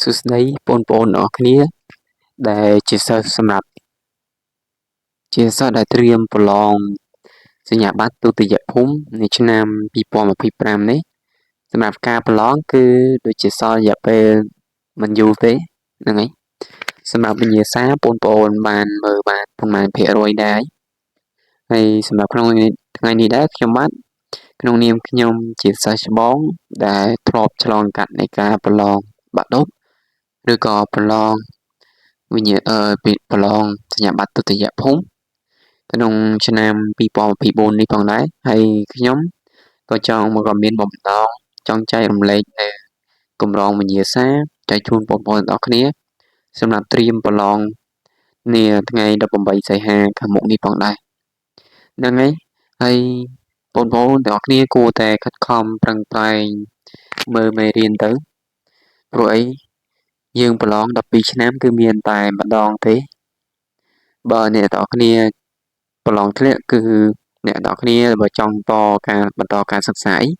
សួស្តីបងប្អូនទាំងអស់គ្នាដែលជាសិស្សសម្រាប់ជាសិស្សដែលត្រៀមប្រឡងសញ្ញាបត្រទុតិយភូមិនៅឆ្នាំ2025នេះសម្រាប់ការប្រឡងគឺដូចជាសល់រយៈពេលមិនយូរទេហ្នឹងហើយសម្រាប់វិញ្ញាសាបងប្អូនបានមើលបានប្រមាណភាគរយដែរហើយសម្រាប់ក្នុងថ្ងៃនេះដែរខ្ញុំបាទក្នុងនាមខ្ញុំជាសិស្សច្បងដែលធ្លាប់ឆ្លងកាត់នៃការប្រឡងបាក់ឌុបឬក៏ប្រឡងវិញ្ញាអឺប្រឡងសញ្ញាបត្រទុតិយភូមិក្នុងឆ្នាំ2024នេះផងដែរហើយខ្ញុំក៏ចង់មកក៏មានបំណងចង់ចែករំលែកនៅកម្រងវិញ្ញាសាចែកជូនបងប្អូនទាំងអស់គ្នាសម្រាប់ត្រៀមប្រឡងនាថ្ងៃ18សីហាខាងមុខនេះផងដែរហ្នឹងហើយហើយបងប្អូនទាំងអស់គ្នាគួរតែខិតខំប្រឹងប្រែងមើលមេរៀនទៅព្រោះអីយើងប្រឡង12ឆ្នាំគឺមានតែម្ដងទេបើអ្នកទាំងអស់គ្នាប្រឡងធ្លាក់គឺអ្នកទាំងអស់គ្នាបើចង់តការបន្តការសិក្សាអី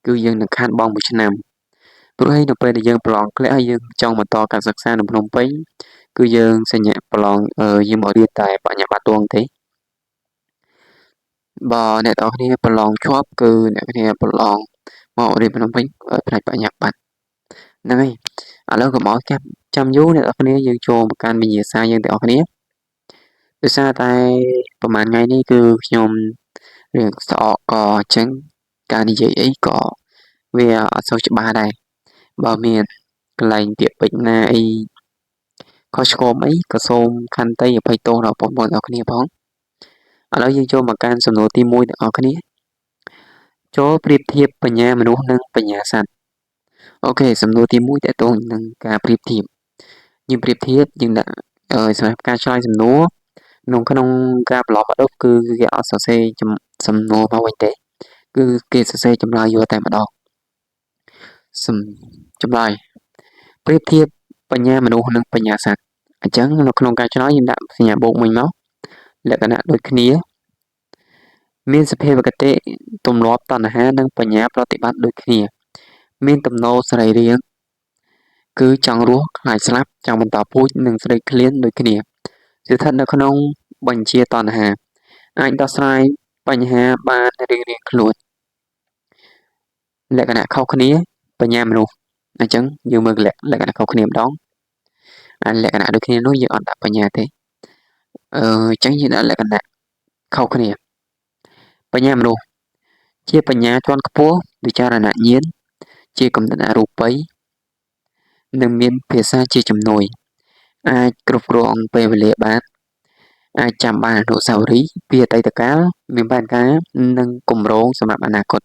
គឺយើងនឹងខាតបង់មួយឆ្នាំព្រោះអីនៅពេលដែលយើងប្រឡងធ្លាក់ហើយយើងចង់បន្តការសិក្សានៅភ្នំពេញគឺយើងសញ្ញាប្រឡងយើងមករៀនតែបញ្ញាបត្រទងទេបើអ្នកទាំងអស់គ្នាប្រឡងជាប់គឺអ្នកគ្នាប្រឡងមករៀនភ្នំពេញផ្នែកបញ្ញាបត្រហ្នឹងហើយឥឡូវកុំឲ្យចាប់ចាំយូរអ្នកទាំងអស់គ្នាយើងចូលមកកាន់វិញ្ញាសាយើងទាំងអស់គ្នាដោយសារតែប្រហែលថ្ងៃនេះគឺខ្ញុំរឿងស្អកកអញ្ចឹងការនិយាយអីក៏វាអត់សូវច្បាស់ដែរបើមានកន្លែងពាក្យពេចន៍ណាអីខុសឆ្គងអីក៏សូមខន្តីអភ័យទោសដល់បងប្អូនទាំងអស់គ្នាផងឥឡូវយើងចូលមកកាន់សំណួរទី1ទាំងអស់គ្នាចូលប្រៀបធៀបបញ្ញាមនុស្សនិងបញ្ញាសត្វ OK សំណួរទី1តកតងនឹងការប្រៀបធៀបយើងប្រៀបធៀបយើងដាក់សម្រាប់ការឆ្លើយសំណួរក្នុងក្នុងការប្រឡងបាក់ឌុបគឺគេអត់សរសេរសំណួរមកវិញទេគឺគេសរសេរចម្លើយយកតែម្ដងសំចម្លើយប្រៀបធៀបបញ្ញាមនុស្សនិងបញ្ញាសត្វអញ្ចឹងនៅក្នុងការឆ្លើយយើងដាក់សញ្ញាបូកមួយមកលក្ខណៈដូចគ្នាមានសភាវគតិទម្លាប់តណ្ហានិងបញ្ញាប្រតិបត្តិដូចគ្នាមានទំនោរសរីរាង្គគឺចង់រស់ខ្លាចស្លាប់ចង់បន្តពូជនិងស្រេកឃ្លានដូចគ្នាស្ថិតនៅក្នុងបញ្ជាតណ្ហាអាចដោះស្រាយបញ្ហាបានរៀងៗខ្លួនលក្ខណៈខុសគ្នាបញ្ញាមនុស្សអញ្ចឹងយើងមើលលក្ខណៈខុសគ្នាម្ដងអាលក្ខណៈដូចគ្នានោះយើងអត់ដាក់បញ្ញាទេអឺអញ្ចឹងយើងដាក់លក្ខណៈខុសគ្នាបញ្ញាមនុស្សជាបញ្ញាជាន់ខ្ពស់វិចារណញ្ញាណជាកំណត់អរូបីនិងមានភាសាជាជំនួយអាចគ្រប់គ្រងពេលវេលាបានអាចចាំបានអនុស្សាវរីយ៍ពីអតីតកាលមានផែនការនិងគម្រោងសម្រាប់អនាគត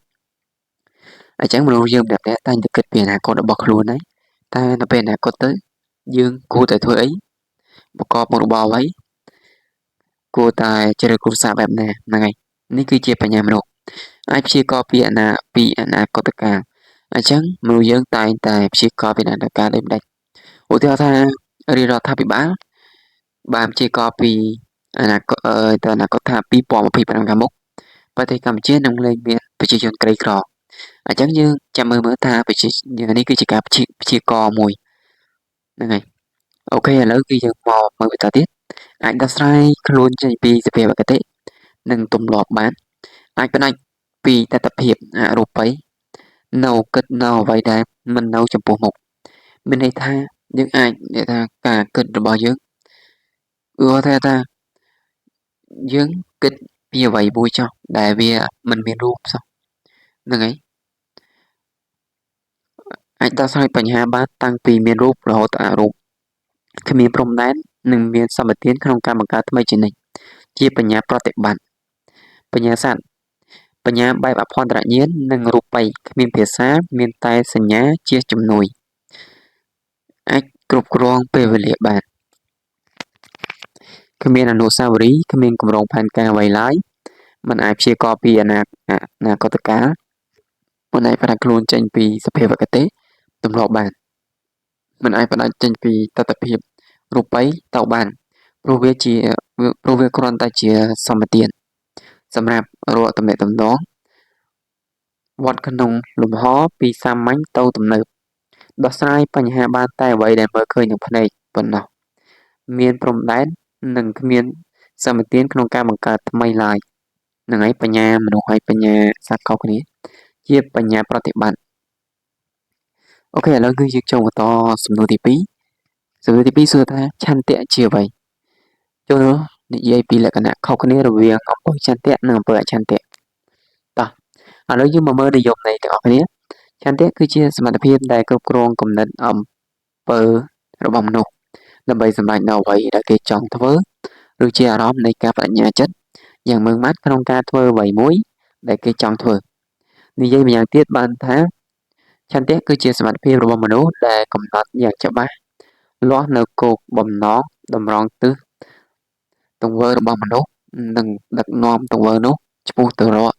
អញ្ចឹងមនុស្សយើងម្នាក់ៗតែងតែគិតពីអនាគតរបស់ខ្លួនហើយតែនៅពេលអនាគតទៅយើងគួរតែធ្វើអីប្រកបមុខរបរអ្វីគួរតែជ្រើសគ្រួសារបែបណាហ្នឹងហើយនេះគឺជាបញ្ញាមនុស្សអាចព្យាករណ៍ពីអនាពីអនាគតកាលអញ្ចឹងមនុស្សយើងតែងតែព្យាករណ៍ពីអនាគតកាលដូចម្ដេចឧទាហរណ៍ថារាជរដ្ឋាភិបាលបានព្យាករណ៍ពីអនាគតទៅអនាគតថា2025ខាងមុខប្រទេសកម្ពុជានឹងលែងមានប្រជាជនក្រីក្រអញ្ចឹងយើងចាំមើលមើលថាប្រជានេះគឺជាការព្យាករណ៍មួយហ្នឹងហើយ OK ឥឡូវគឺយើងមកមើលបន្តទៀតអាចដោះស្រាយខ្លួនចេញពីសភាវគតិនិងទម្លាប់បានអាចផ្ដាច់ពីតថភាពអរូបីនៅគិតនៅអ្វីដែលមិននៅចំពោះមុខមានន័យថាយើងអាចនិយាយថាការគិតរបស់យើងឧទាហរណ៍ថាយើងគិតពីអ្វីមួយចុះដែលវាមិនមានរូបសោះហ្នឹងហើយអាចដោះស្រាយបញ្ហាបានតាំងពីមានរូបរហូតដល់អរូបគ្មានព្រំដែននិងមានសម្បទានក្នុងការបង្កើតថ្មីជានិច្ចជាបញ្ញាប្រតិបត្តិបញ្ញាសត្វបញ្ញាបែបអភន្តរញ្ញាណនិងរូបិយគ្មានភាសាមានតែសញ្ញាជាជំនួយអាចគ្រប់គ្រងពេលវេលាបានគ្មានអនុស្សាវរីយ៍គ្មានគម្រោងផែនការអ្វីឡើយមិនអាចព្យាករណ៍ពីអនាគតកាលមិនអាចផ្ដាច់ខ្លួនចេញពីសភាវគតិទម្លាប់បានមិនអាចផ្ដាច់ចេញពីតថភាពរូបិយទៅបានព្រោះវាជាព្រោះវាគ្រាន់តែជាសម្បទានសម្រាប់រកទំនាក់ទំនងវត្តក្នុងលំហពីសាមញ្ញទៅទំនើប ដោះស្រាយបញ្ហាបានតែអ្វីដែលមើលឃើញនឹងភ្នែកប៉ុណ្ណោះមានព្រំដែននិងគ្មានសម្បទានក្នុងការបង្កើតថ្មីឡើយហ្នឹងហើយបញ្ញាមនុស្សហើយបញ្ញាសត្វខុសគ្នាជាបញ្ញាប្រតិបត្តិOK ឥឡូវគឺយើងចូលបន្តសំណួរទី2សំណួរទី2សួរថាឆន្ទៈជាអ្វីចូលនិយាយពីលក្ខណៈខុសគ្នារវាងអំពើឆន្ទៈនិងអំពើអឆន្ទៈតោះឥឡូវយើងមកមើលនិយមន័យទាំងអស់គ្នាឆន្ទៈគឺជាសមត្ថភាពដែលគ្រប់គ្រងគំនិតអំពើរបស់មនុស្សដើម្បីសម្រេចនៅអ្វីដែលគេចង់ធ្វើឬជាអារម្មណ៍នៃការបដិញ្ញាចិត្តយ៉ាងម៉ឺងម៉ាត់ក្នុងការធ្វើអ្វីមួយដែលគេចង់ធ្វើនិយាយម្យ៉ាងទៀតបានថាឆន្ទៈគឺជាសមត្ថភាពរបស់មនុស្សដែលកំណត់យ៉ាងច្បាស់លាស់នៅគោលបំណងតម្រង់ទិសទង្វើរបស់មនុស្សនិងដឹកនាំទង្វើនោះឆ្ពោះទៅរក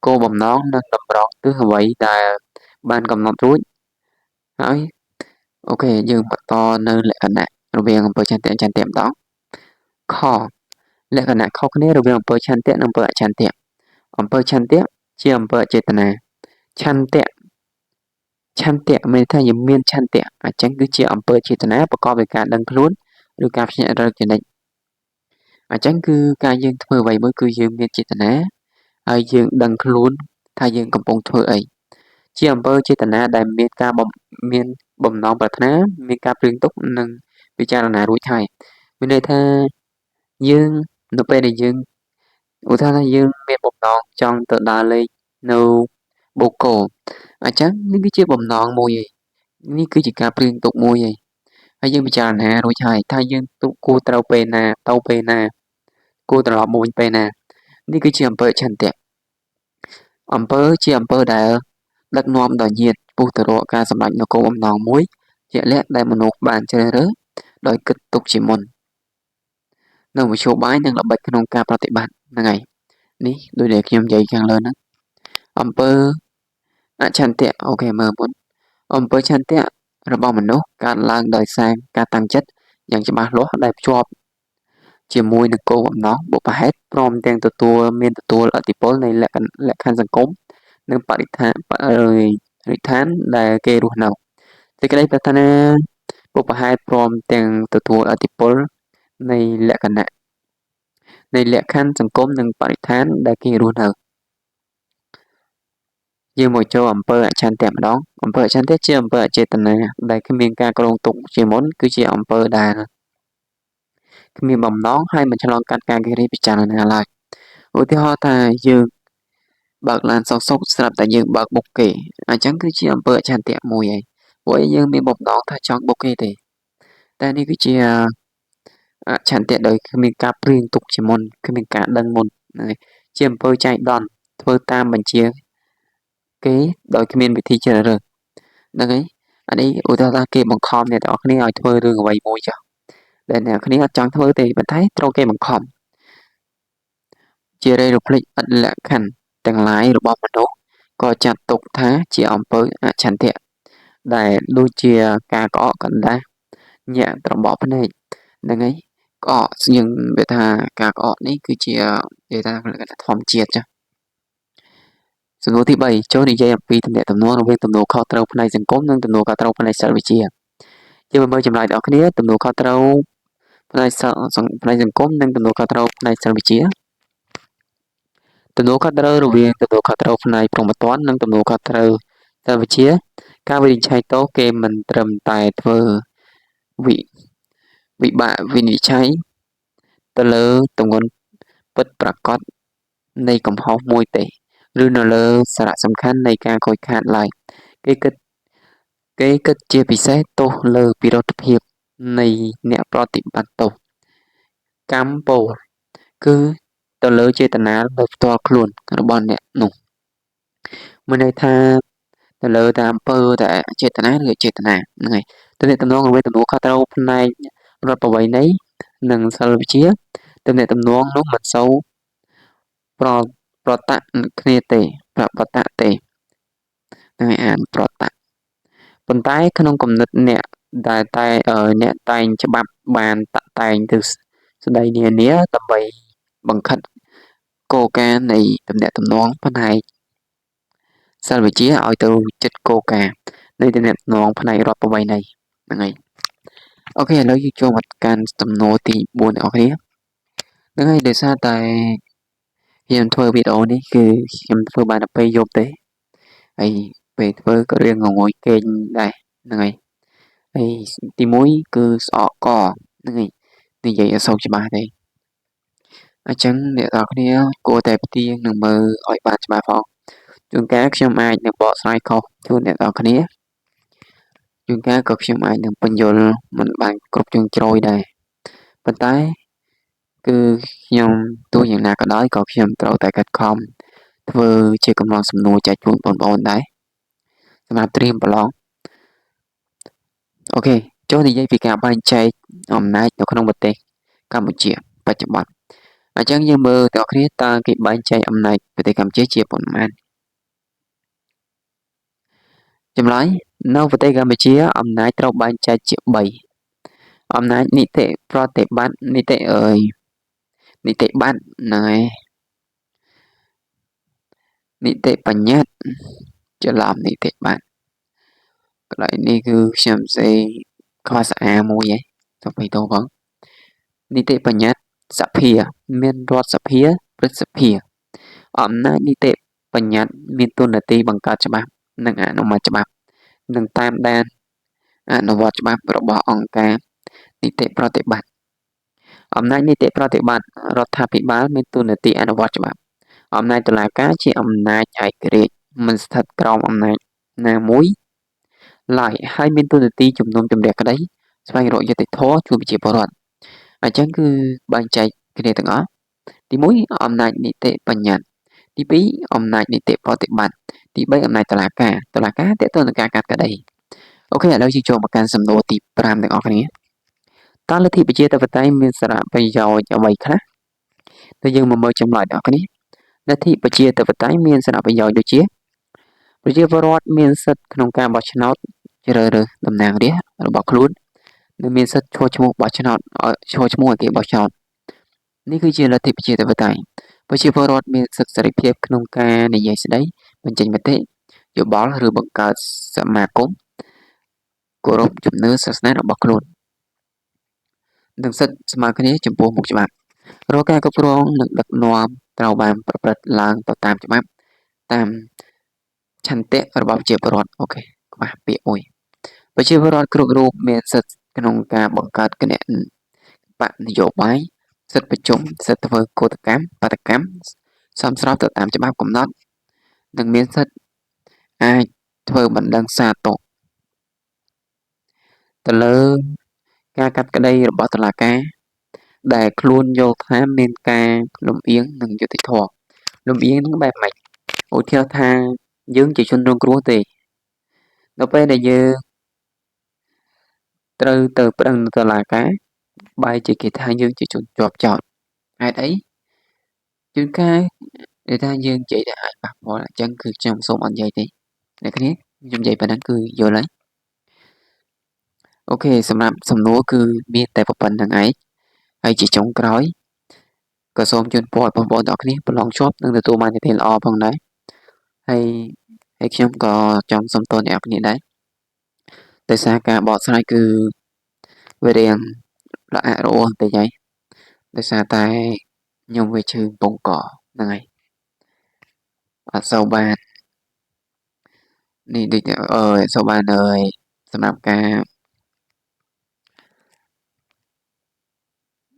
គោលបំណងនិងតម្រង់ទិសអ្វីដែលបានកំណត់រួចហើយ OK យើងបន្តនៅលក្ខណៈរវាងអំពើឆន្ទៈឆន្ទៈម្ដងខលក្ខណៈខុសគ្នារវាងអំពើឆន្ទៈនិងអំពើអឆន្ទៈអំពើឆន្ទៈជាអំពើអចេតនាឆន្ទៈឆន្ទៈមានថាយើងមានឆន្ទៈអញ្ចឹងគឺជាអំពើចេតនាប្រកបដោយការដឹងខ្លួនឬការភ្ញាក់រលឹកជានិច្ចអញ្ចឹងគឺការយើងធ្វើអ្វីមួយគឺយើងមានចេតនាហើយយើងដឹងខ្លួនថាយើងកំពុងធ្វើអីជាអំពើចេតនាដែលមានការមានបំណងប្រាថ្នាមានការព្រៀងទុកនិងពិចារណារួចហើយមានន័យថាយើងនៅពេលដែលយើងឧទាហរណ៍ថាយើងមានបំណងចង់ទៅដើរលេងនៅបូកគោអញ្ចឹងនេះគឺជាបំណងមួយឯងនេះគឺជាការព្រៀងទុកមួយឯងហើយយើងពិចារណារួចហើយថាយើងទុកគួរត្រូវពេលណាទៅពេលណាគួរត្រឡប់មកវិញពេលណានេះគឺជាអំពើឆន្ទៈអំពើជាអំពើដែលដឹកនាំដោយញាតពុះទៅរកការសម្រេចនូវគោលបំណងមួយជាក់លាក់ដែលមនុស្សបានជ្រើសរើសដោយគិតទុកជាមុននៅមធ្យោបាយនិងល្បិចក្នុងការប្រតិបត្តិហ្នឹងហើយនេះដូចដែលខ្ញុំនិយាយខាងលើហ្នឹងអំពើអឆន្ទៈOK មើលមុនអំពើឆន្ទៈរបស់មនុស្សកើតឡើងដោយសារការតាំងចិត្តយ៉ាងច្បាស់លាស់ដែលភ្ជាប់ជាមួយនឹងគោលបំណងបុព្វហេតុព្រមទាំងទទួលមានទទួលឥទ្ធិពលនៃលក្ខខណ្ឌសង្គមនិងបរិស្ថានបរិស្ថានដែលគេរស់នៅសេចក្តីប្រាថ្នាបុព្វហេតុព្រមទាំងទទួលឥទ្ធិពលនៃលក្ខណៈនៃលក្ខខណ្ឌសង្គមនិងបរិស្ថានដែលគេរស់នៅយើងមកចូលអំពើអឆន្ទៈម្ដងអំពើអឆន្ទៈជាអំពើអចេតនាដែលគ្មានការគ្រោងទុកជាមុនគឺជាអំពើដែលគ្មានបំណងហើយមិនឆ្លងកាត់ការគិរិពិចារណាឡើយឧទាហរណ៍ថាយើងបើកឡានសុកសុកស្រាប់តែយើងបើកបុកគេអញ្ចឹងគឺជាអំពើអឆន្ទៈមួយហើយព្រោះយើងមានបំណងថាចង់បុកគេទេតែនេះគឺជាអឆន្ទៈដោយគ្មានការព្រៀងទុកជាមុនគ្មានការដឹងមុនហ្នឹងហើយជាអំពើចៃដន្យធ្វើតាមបញ្ជាគេដោយគ្មានវិធីជ្រើសរើសហ្នឹងហើយអានេះឧទាហរណ៍ថាគេបង្ខំអ្នកទាំងអស់គ្នាឲ្យធ្វើរឿងអ្វីមួយចុះដែលអ្នកគ្នាអត់ចង់ធ្វើទេប៉ុន្តែត្រូវគេបង្ខំជារេរភ្លេចឥតលក្ខខណ្ឌទាំងឡាយរបស់មនុស្សក៏ចាត់ទុកថាជាអំពើអឆន្ទៈដែលដូចជាការក្អកកណ្ដាស់ញាក់ត្របកភ្នែកហ្នឹងហើយក្អកយើងវាថាការក្អកនេះគឺជានិយាយថាលក្ខណៈធម្មជាតិចា៎សំណួរទី3ចូលនិយាយអំពីទំនាក់ទំនងរវាងទំនួលខុសត្រូវផ្នែកសង្គមនិងទំនួលខុសត្រូវផ្នែកសិលវិជ្ជាយើងមកមើលចម្លើយដល់គ្នាទំនួលខុសត្រូវផ្នែកផ្នែកសង្គមនិងទំនួលខុសត្រូវផ្នែកសិលវិជ្ជាទំនួលខុសត្រូវរវាងទំនួលខុសត្រូវផ្នែកព្រហ្មទណ្ឌនិងទំនួលខុសត្រូវសិលវិជ្ជាការវិនិច្ឆ័យទោសគេមិនត្រឹមតែធ្វើវិវិបាកវិនិច្ឆ័យទៅលើទម្ងន់ពិតប្រាកដនៃកំហុសមួយទេឬនៅលើសារៈសំខាន់នៃការខូចខាតឡើយគេគិតគេគិតជាពិសេសទោសលើពិរុទ្ធភាពនៃអ្នកប្រតិបត្តិទោសកម្មពោលគឺទៅលើចេតនាដោយផ្ទាល់ខ្លួនរបស់អ្នកនោះមានន័យថាទៅលើតាមអំពើតែចេតនាឬចេតនាហ្នឹងហើយទំនាក់ទំនងរវាងទំនួលខុសត្រូវផ្នែករដ្ឋប្រវេណីនិងសិលវិជ្ជាទំនាក់ទំនងនោះមិនសូវប្រប្រតៈគ្នាទេប្របតៈទេនឹងឲ្យអានប្រតៈប៉ុន្តែក្នុងគំនិតអ្នកដែលតែអ្នកតែងច្បាប់បានតាក់តែងទិសស្ដីនានាដើម្បីបង្ខិតគោលការណ៍នៃទំនាក់ទំនងផ្នែកសិលវិជ្ជាឲ្យទៅចិត្តគោលការណ៍ នៃទំនាក់ទំនងផ្នែករដ្ឋប្រវេណីហ្នឹងហើយ។ OK ឥឡូវយើងចូលមកកាន់សំណួរទី4អ្នកនរគ្នាហ្នឹងហើយដោយសារតែខ្ញុំធ្វើវីដេអូនេះគឺខ្ញុំធ្វើបានតែពេលយប់ទេហើយពេលធ្វើក៏រៀងងងុយគេងដែរហ្នឹងហើយហើយទី1គឺស្អកកហ្នឹងហើយនិយាយអត់សូវច្បាស់ទេអញ្ចឹងអ្នកនរគ្នាគួរតែផ្ទៀងនិងមើលឲ្យបានច្បាស់ផងជួនកាលខ្ញុំអាចនឹងបកស្រាយខុសជូនអ្នកនរគ្នាជួនកាលក៏ខ្ញុំអាចនឹងបញ្យល់មិនបានគ្រប់ជ្រុងជ្រោយដែរប៉ុន្តែគឺខ្ញុំទោះយ៉ាងណាក៏ដោយក៏ខ្ញុំត្រូវតែខិតខំធ្វើជាកម្លាំងសំណួរចែកជូនបងប្អូនដែរសម្រាប់ត្រៀមប្រឡង OK ចូលនិយាយពីការបែងចែកអំណាចនៅក្នុងប្រទេសកម្ពុជាបច្ចុប្បន្នអញ្ចឹងយើងមើលទាំងគ្នាតើគេបែងចែកអំណាចប្រទេសកម្ពុជាជាប៉ុន្មានចម្លើយនៅប្រទេសកម្ពុជាអំណាចត្រូវបែងចែកជា3អំណាចនីតិប្រតិបត្តិនីតិអើយនីតិបត្តិហ្នឹងហើយនីតិបញ្ញត្តិច្រឡំនីតិបត្តិកន្លែងនេះគឺខ្ញុំសេខ្វះស្អាមួយហ៎ទៅបីតផងនីតិបញ្ញត្តិសភាមានរដ្ឋសភាព្រឹទ្ធសភាអំណាចនីតិបញ្ញត្តិមានតួនាទីបង្កើតច្បាប់និងអនុម័តច្បាប់និងតាមដានអនុវត្តច្បាប់របស់អង្គការនីតិប្រតិបត្តិអំណាចនីតិប្រតិបត្តិរដ្ឋាភិបាលមានតួនាទីអនុវត្តច្បាប់អំណាចតុលាការជាអំណាចឯករាជ្យមិនស្ថិតក្រោមអំណាចណាមួយឡើយហើយមានតួនាទីជំនុំជម្រះក្តីស្វែងរកយុត្តិធម៌ជូនប្រជាពលរដ្ឋអញ្ចឹងគឺបែងចែកគ្នាទាំងអស់ទី1អំណាចនីតិបញ្ញត្តិទី2អំណាចនីតិប្រតិបត្តិទី3អំណាចតុលាការតុលាការទាក់ទងនឹងការកាត់ក្តី OK ឥឡូវយើងចូលមកកាន់សំណួរទី5ទាំងអស់គ្នាតើលទ្ធិប្រជាធិបតេយ្យមានសារៈប្រយោជន៍អ្វីខ្លះទៅយើងមកមើលចម្លើយទាំងអស់គ្នាលទ្ធិប្រជាធិបតេយ្យមានសារៈប្រយោជន៍ដូចជាប្រជាពលរដ្ឋមានសិទ្ធិក្នុងការបោះឆ្នោតជ្រើសរើសតំណាងរាស្ត្ររបស់ខ្លួននិងមានសិទ្ធិឈរឈ្មោះបោះឆ្នោតឈរឈ្មោះឲ្យគេបោះឆ្នោតនេះគឺជាលទ្ធិប្រជាធិបតេយ្យប្រជាពលរដ្ឋមានសិទ្ធិសេរីភាពក្នុងការនិយាយស្ដីបញ្ចេញមតិយោបល់ឬបង្កើតសមាគមគោរពជំនឿសាសនារបស់ខ្លួននិងសិទ្ធិស្មើគ្នាចំពោះមុខច្បាប់រាល់ការគ្រប់គ្រងនិងដឹកនាំត្រូវបានប្រព្រឹត្តឡើងទៅតាមច្បាប់តាមឆន្ទៈរបស់ប្រជាពលរដ្ឋ OK ខ្វះពាក្យមួយប្រជាពលរដ្ឋគ្រប់រូបមានសិទ្ធិក្នុងការបង្កើតគណបក្សនយោបាយសិទ្ធិប្រជុំសិទ្ធិធ្វើកូដកម្មបាតុកម្មសមស្របទៅតាមច្បាប់កំណត់និងមានសិទ្ធិអាចធ្វើបណ្ដឹងសាទុក្ខទៅលើការកាត់ក្តីរបស់តុលាការដែលខ្លួនយល់ថាមានការលំអៀងនិងយុត្តិធម៌លំអៀងហ្នឹងបែបម៉េចឧទាហរណ៍ថាយើងជាជនរងគ្រោះទេនៅពេលដែលយើងត្រូវទៅប្តឹងនៅតុលាការបែរជាគេថាយើងជាជនជាប់ចោទហេតុអីជួនកាលគេថាយើងនិយាយតែអាចប៉ះពាល់អញ្ចឹងគឺខ្ញុំសូមអត់និយាយទេអ្នកគ្នាខ្ញុំនិយាយប៉ុណ្ណឹងគឺយល់ហើយ OK សម្រាប់សំណួរគឺមានតែប៉ុណ្្នឹងឯងហើយជាចុងក្រោយក៏សូមជូនពរឲ្យបងប្អូនទាំងអស់គ្នាប្រឡងជាប់និងទទួលបាននិទ្ទេសល្អផងដែរហើយហើយខ្ញុំក៏ចង់សុំទោសអ្នកគ្នាដែរដោយសារការបកស្រាយគឺវារៀងរអាក់រអួលបន្តិចហើយដោយសារតែខ្ញុំវាឈឺកំពង់កហ្នឹងហើយអត់សូវបាននេះដូចអឺសូវបានអើយសម្រាប់ការ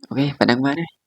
OK ប៉ណ្ណឹងបានហើយ។